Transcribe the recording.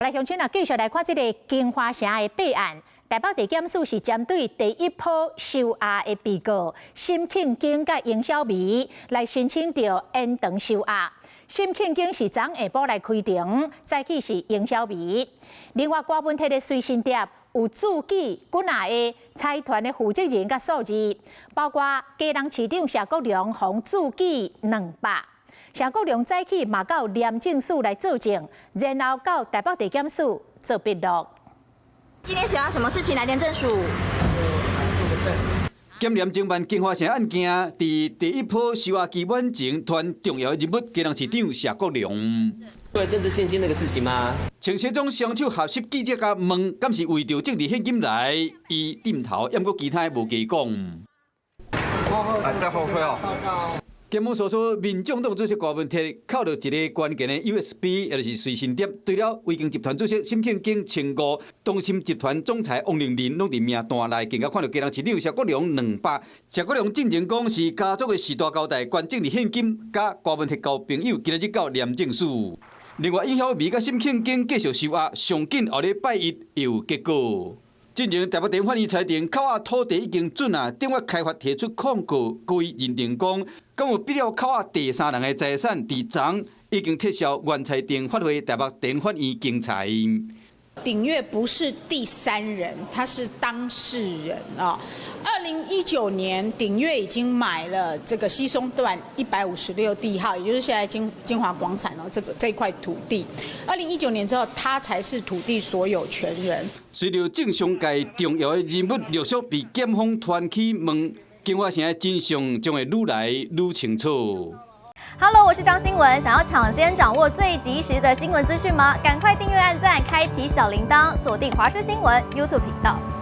來鄉親啊，繼續來看這個京華城的弊案。台北地檢署是針對第一波收押的被告沈慶京佮應小薇來申請著延長收押。沈慶京是昨下晡來開庭，早起是應小薇。另外，郭文鐵的隨身碟有註記幾若个財團的負責人佮數字，包括基隆市長謝國樑予註記200。謝國樑早起嘛到廉政署來作證，然後到台北地檢署做筆錄。今天想要什麼事情來廉政署？檢廉偵辦京華城案件，佇第一波收押期滿前，傳重要人物基隆市長謝國樑。為政治獻金那個事情嗎？陳時中雙手合十記者共問，敢是為著政治獻金來？伊點頭，毋過其他無加講。啊，這後悔哦。檢方訴說，民眾黨主席柯文哲扣著一个關鍵的 USB，也就是隨身碟，除了維京集團主席沈慶京、前五東森集團總裁王玲玲，攏佇名單內，更加看著基隆市長謝國樑200。謝國樑進前講是家族的序大交代，捐政治獻金，佮柯文哲交朋友，今日到廉政署。另外，尹曉薇佮沈慶京繼續收押，上緊後禮拜一有結果。進前台北地法院裁定，扣押土地已經准啊，頂月開罰提出抗告，高院認定講，敢有必要扣押第三人的財產，佇昨已經撤銷原裁定，發回台北地法院精裁。鼎岳不是第三人，他是當事人啊。2019年，鼎岳已經買了這個西松段156地號，也就是現在金華廣場哦，這塊土地。2019年之後，他才是土地所有權人。隨著政商界重要的人物陸續被檢方傳去問，京華城的真相將會愈來愈清楚。 Hello，我是張新聞，想要搶先掌握最及時的新聞資訊嗎？趕快訂閱、按讚、開啟小鈴鐺，鎖定華視新聞 YouTube 頻道。